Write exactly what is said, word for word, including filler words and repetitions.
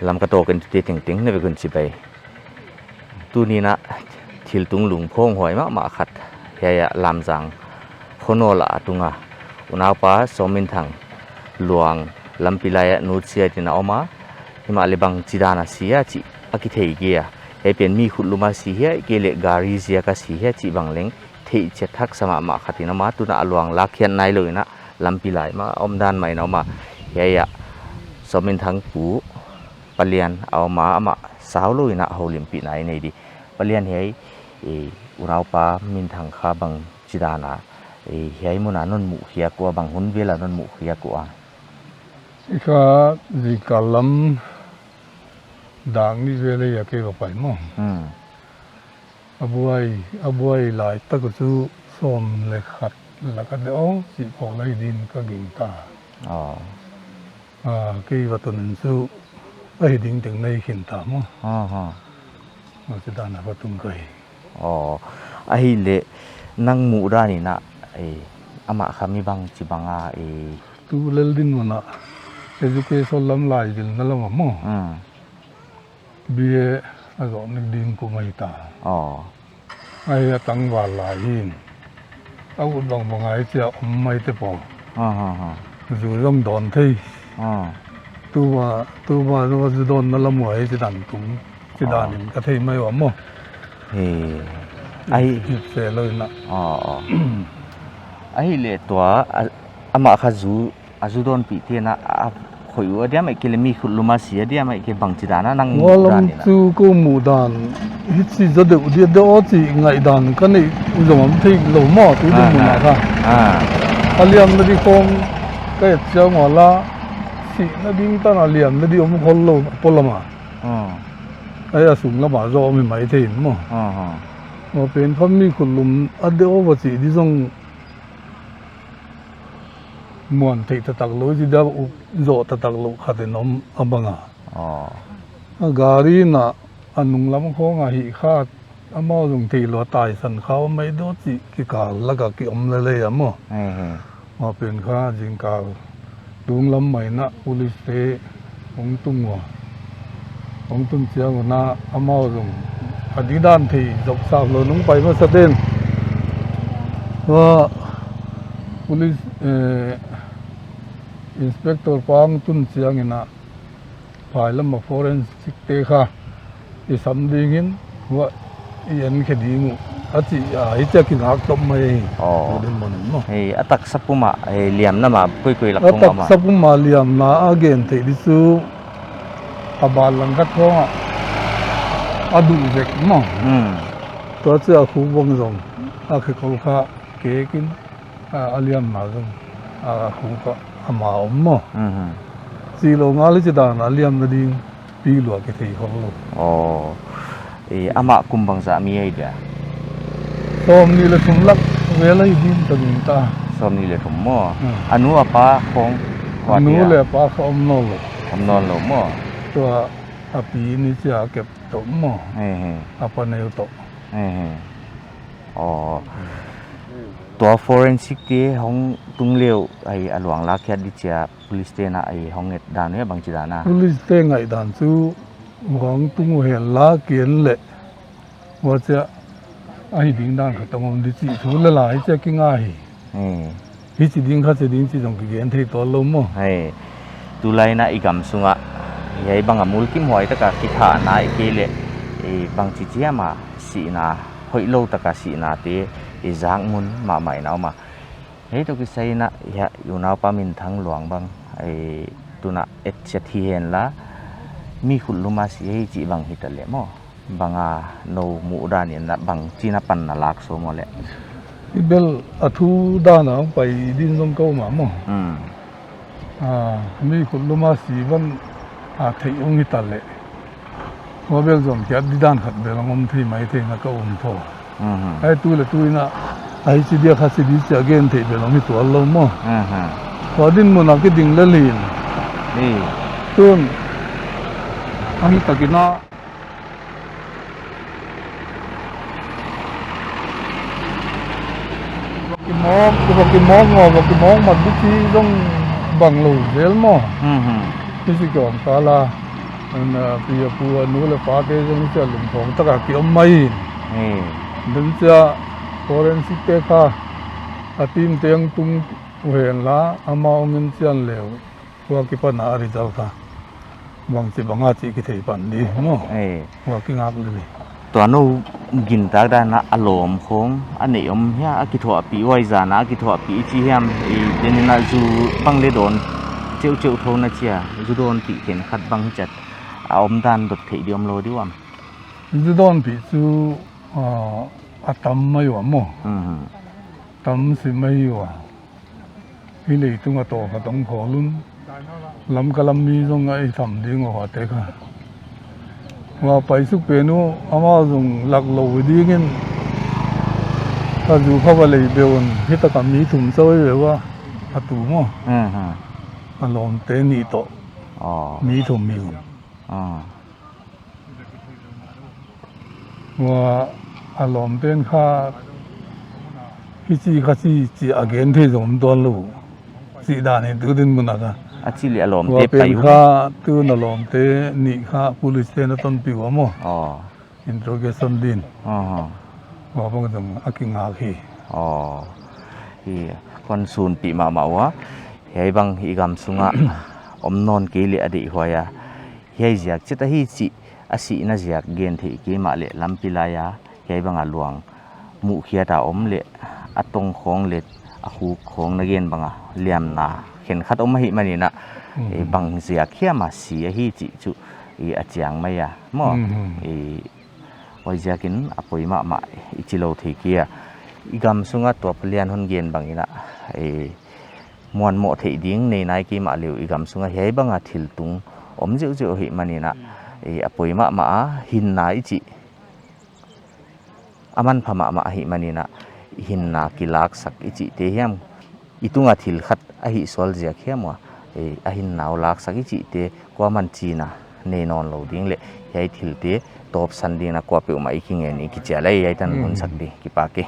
Lamka Talk entute tengteng na vek un chibai. Tuni'n a thil tunglung phawng huai mahmah khat hiai a Lamjang khonol a tunga unaupa Sawmminthang Luang lampi lai a nutsia dingin a om a, himahleh bangchidan a si a chih a kithei kei a. Hiai pen mi khutlum a si hia, ahihkeileh gari ziak a si hia chih bang leng theih chiat haksa mahmah khat in a om a, tun a luang lakkhiat nailou in a lampi lai mah a omdan mah in a om a. Hiai a Sawmminthang pu Pa Lian a om a, amah saulou in a houlimpihna i nei di. Pa Lian, hiai, eh, unaupa Minthang kha bangchidan a, eh, hiai mun a non muhkhiak ua, bang hun vel a non muhkhiak ua? I kha zingkal lam dak nih vel a kei va pai maw. Hmm. A buai, a buai lai tak uh chu sawm leh khat lak a deuh chih khawng lai dingin ka gingta. Oh. Ah, kei va tun in chu a hi ding teng nei khin ta maw. Aha. Huchidan a va tung ka hi. Oh. Ahihleh nang muhdan in a, eh, amah kha mi bangchi bang a, eh. Tu lel dinmun a education lam lai vilna lam a maw. Hmm. B A a zawh nek ding kum ahi ta. Oh. Ahi a tangval lai hi. A ut bangbang a hichia om maite pawh. Ha, ha, ha. Zu zong dawn thei. Ha. Tuba, tuba zong a zu dawnna lam uah hichidan tung. Chidan in ka thei mai ua maw. He. Ahi. Hih se lou in a. Oh, oh. Ahihleh tua, a, amah kha zu a zu dawnpihte in a, a khoih uh a diam ahihkeileh mi khutlum a si a diam ahihkeileh bangchidan a nang muhdan in a? Tua lam chu kou muhdan, hichi zaw deuh dia deuh chih ngaihdan ka neih uh zong om thei lou maw, tu dinmun a kha. Ah. A liamna di khawng ka et chiang ua la, sihna ding tan a liamna di om khollou a polam a. Ah. Ahi a sung lam a zaw om hi maithei in maw. Ah, ah. Maw pen kha mi khutlum a deuh va chih di zong muan theih taktak lou, zi dia uh zawh taktak lou khat in om a bang a. Oh. A gari in a, a nunglam khawng a hih kha, amau zong theih lou a taisan kha om mai deuh chih kikal lak a ki om lel a maw. Hmm, hmm. Maw pen kha zingkal tunglam mai in a police te hong tung ua. Hong tung chiang un a amau zong a didan thei zok sap lou nung pai masa ten. Ua police, eh, inspector pa hong tun chiang in a phai lam a forensic te kha i sam ding in, ua i en khe ding uh a chih a, hichia kingak top mai hi. Oh. Tu dinmun in maw. Hei, a taksa pum a, hei, liamna mah, koikoi lak pum a mah. A taksa pum a liamna a gen theih di chu a ban lang khat khawng a, a duh vek maw. Hmm. Tua chu a khuk bang zong a khe kol kha kek in, a, a liamna zong a khuk a, ama om maw. Mhm. Chih lou ngal hichidan a liamna ding pi lua kithei khollou. Oh. Eh, amah kum bangzah mi ahi dia? Sawmnih leh thum lak vel ahi ding ka gingta. Sawmnih leh thum maw? Hmm. A nu a pa khawng? A nu leh a pa kha om nawnlou. Om nawnlou maw? Tua a pi ni chia kep toh maw. He, he. A pa neu toh. He, he. Oh. Tua forensic te hong tung leh uh ahi a luang lakkhiat di chia police te'n a ahi hong et dan uh hia bangchidan a? Police te ngaihdan chu hong tung uh hen la ki en leh, huchia ahi ding dan khat hong om di chih thu lel a hichia kinga hi. Hmm. Hichi ding kha chi ding chih zong kigen thei tuanlou maw. Hei. Tulai in a i gam sung a hiai bang a mulkimhuai tak a kithahna ahihkeileh, eh, bangchi chiam a sihna, hoihlou tak a sihna te i zak mun mahmah in a om a. Hiai toh kisai in a, hiai unaupa Minthang Luang bang, eh, tun a et chiat hi hen la, mi khutlum a si hi chih bang hita leh maw. Bang a nou muhdan in a bangchi'n a pan na lak sawm uh leh? I bel a thu dan a hong pai din zong kou mah maw. Hmm. Ah, mi khutlum a si bang a theih hong hita leh, kou bel zong kiat di dan khat bel hong om thei maithei in a ka um tho. Mhm. Ahi tu leh tu in a, ahi chi dia kha chi di chia gen theih bel hong hi tuanlou maw. Mhm. Tua dinmun a kiding lel in. Ni. Tun, ahi tak in a, va kimawk, va kimawk maw, va kimawk mat di chi zong bang lou zel maw. Mhm. Hichi ki om kal a. An, a, pi a pu a nu le pate zong chia lungkhawng taka ki om mai in. Hmm. Dun chia forensic te kha a team teng tung uhen la ama ong in chian leu. Hua kipana a result kha bangchi banga chi kithei pan di maw. Eh. Hua kingak lili. Tua nou gintak dan a lawm khong a neih om hia, a kithuahpih uai zana a kithuahpih i chi hiam, i tenin a zu bang le dawn cheuhcheuh tho na chia, zu dawnpih khenkhat bang chat a om dan dot theih di om lo di uam. Zu dawnpih chu, ah, a tam mai ua maw. Mhm. Tam si mai ua. Hi leitung a tawh khat ong khawl un. Lamka lam mi zong a i tam ding uh a te kha. Hua paisuk pen uh, amau zong lak lo dingin ka zu kha va lei be un. Hi taka mi thum chauh ve ua, a tu maw. Hmm, hmm. A lawmte nih tawh. Oh. Mi thum mi un. Ah. Hua a lawmte'n kha hichi kha chi chi a gen thei zong tuan lo. Chi dan hi tu dinmun a kha. A chi leh a lawmte pai uh. Hua pen kha tu na lawmte nih kha police te'n a tonpih ua maw. Oh. Interrogation din. Oh. Hua bang zong a kingak hi. Oh. Hi kon sunpih mahmah ua. Hiai bang i gam sunga om nawn kei leh a deihhuai a. Hiai ziak chet ahi chih, a sihna ziak gen theih kei mahleh lampi laia hiai banga luang muhkhiat a om leh a tong khong leh a khuk khong na gen banga liamna khenkhat om ahih manin a, mm, eh, bang ziak hiam a si ahi chih chu, eh, a chiang mai a maw. Mm. Eh, huai ziakin a poi mahmah i chi lou thei kei a. I gam sunga tua Pa Lian hon gen bangin a, eh, muanmoh theih ding nei nai kei mahle uh, i gam sunga hiai banga thil tung om zeuhzeuh ahih manin a, eh, a poi mahmah a, hinna i chih a manpha mahmah ahih manin a, hinna kilaksak i chihte hiam, i tunga thil khat a hih sual ziak hiam ua, eh, a hinna uh laksak i chihte kuaman chihna nei nawn lou ding leh hiai thilte tawpsan dingin a kuapeuhmah i kingen i kichial lai hiai tan, mm, hun sak di kipak e.